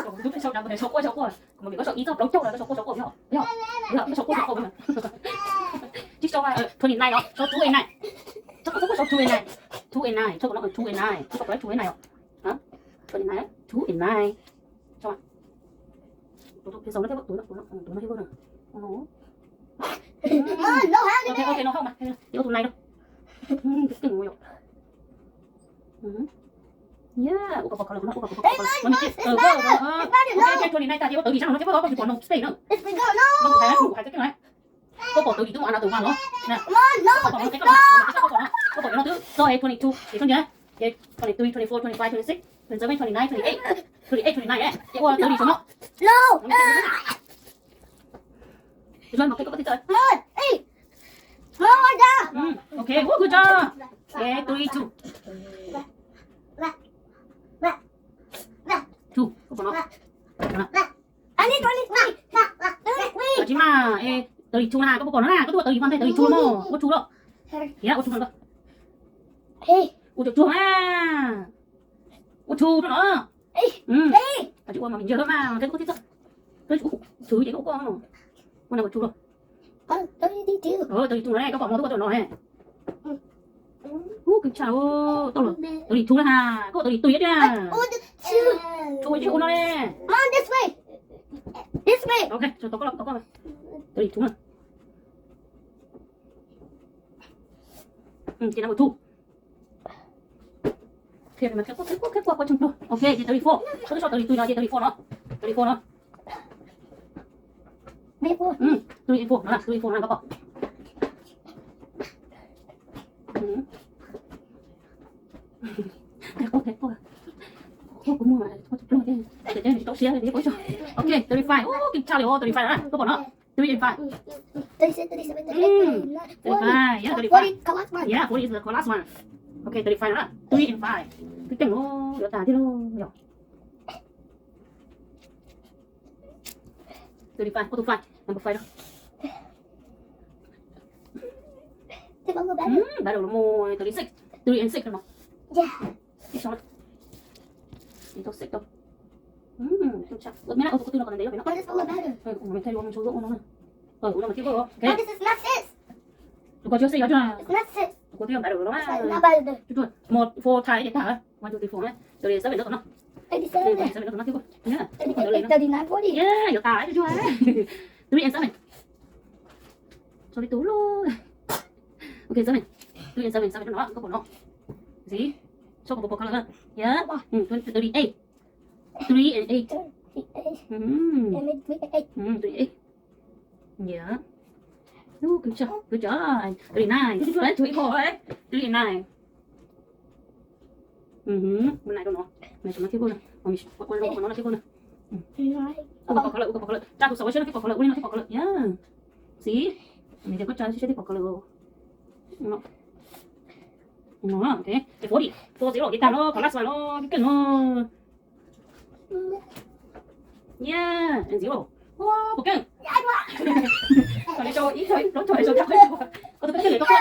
Kuv twb sau dab, sau quaj sau quaj, kuv mam li koj sau ib txog plaub caug los koj sau quaj sau quaj yog, yog, yog koj sau quaj sau quaj. Tsis sau twenty nine os, sau two eight nine. Txhob koj txhob koj sau two eight nine, two eight nine, txhob koj no two eight nine, txhob koj two eight nine os. Twenty nine, two eight nine. Sau mas. Tus tus phev xaus no thiab, tus no, tus no, tus no thiab na. Ok, ok, no help mas, ces ua tus nine rau. Twb keej ua yom. Yeah, ua koj pom color, ua koj pom color. Ok, twenty nine tas ces ua tawv li sab no thiab, koj tsis pom no space na. Koj pom tawv li twb mus another one no. Koj pom no, koj pom no, koj pom no twb txog twenty two ces koj ntsia, twenty three, twenty four, twenty five, twenty six, twenty seven, twenty nine, twenty eight, twenty eight, twenty nine ces ua tawv li saum no. Ok, good job. Ok, three, two. Two, koj pom no. Tsis mas, tawv li two na, koj puas pom no na, koj twb ua tawv li one ntej, tawv li two mog, ua two lawm. Yog ua two no. Ua two na. Ua two rau no. Koj tsis ua mas me ntsis mas, koj twb ua tib txoj. Koj tsis ua two ces koj ua, ua no ua two lawm. Tawv li two no ne, koj pom no twb ua tau no ne. Ub, kub tshaj, tau lawm, tawv li two na ha, koj ua tawv li three thiab. Two ces ua no ne. Ok, tau koj, tau koj. Tawv li two na. Ces no ua two. Ok, ces thirty four, koj twb sau thirty two no, ces thirty four no, thirty four no. Thirty four no, thirty four no, koj pom. Ok, thirty five, ub, kub tshaj li, thirty five na, koj pom no. Three and five. Thirty-five, yeah, thirty-five. Yeah, forty is the last one. Ok, thirty-five na, three and five. Twb keej lawm, yuav tas thiab lauj yom. Thirty-five, koj tus five, number five no. Battle los mus thirty-six, three and six no. Ib so na. Ib tau six tau. Ua tib na, ua tus ko tw no kom ntev ntev pem no. Ua no mas thiaj ua mus txog ua no na. Ua no mas thiaj ua. Tus ko tsis yog six, yog tsis yog? Tus ko twb yog battle no na. Four tie ces tag. One, two, three, four na. Thirty-seven no tus no. Thirty-seven no tus no thiaj ua. Yeah, yuav tas tsuag tsuag. Three and seven. Tso li tus lauj. Ok, seven. Three and seven, seven no, koj pom no. See? Tso koj pom color na. Yeah. Thirty-eight. Three and eight. Three and eight. Yeah. Good job, good job. Thirty-nine. Three and nine. Ua nine rau no. Nine rau no thiaj pom na. Ua no thiaj pom na. Ua koj pom color, ua koj pom color. Tsa tus xaum ua siab no thiaj pom color, ua li no thiaj pom color. Yeah. See? Nws tias koj tsa siab siab thiaj pom color. No, ok. Forty, four zero, ces tag lawm, collapse lawm, keej no. Yeah, and zero. Ua, puas keej? Koj li sau ib txog ib plaub txog sau tag, koj tus koj thiaj li koj.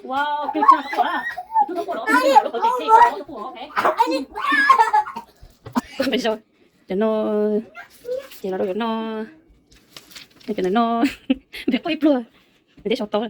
Wow, keej tshaj, tau pom na. Tus tau pom los, tus tau pom, ok. Cov no, ces los rau cov no, cov no, npej quaj ib pluag, nws twb sau tau.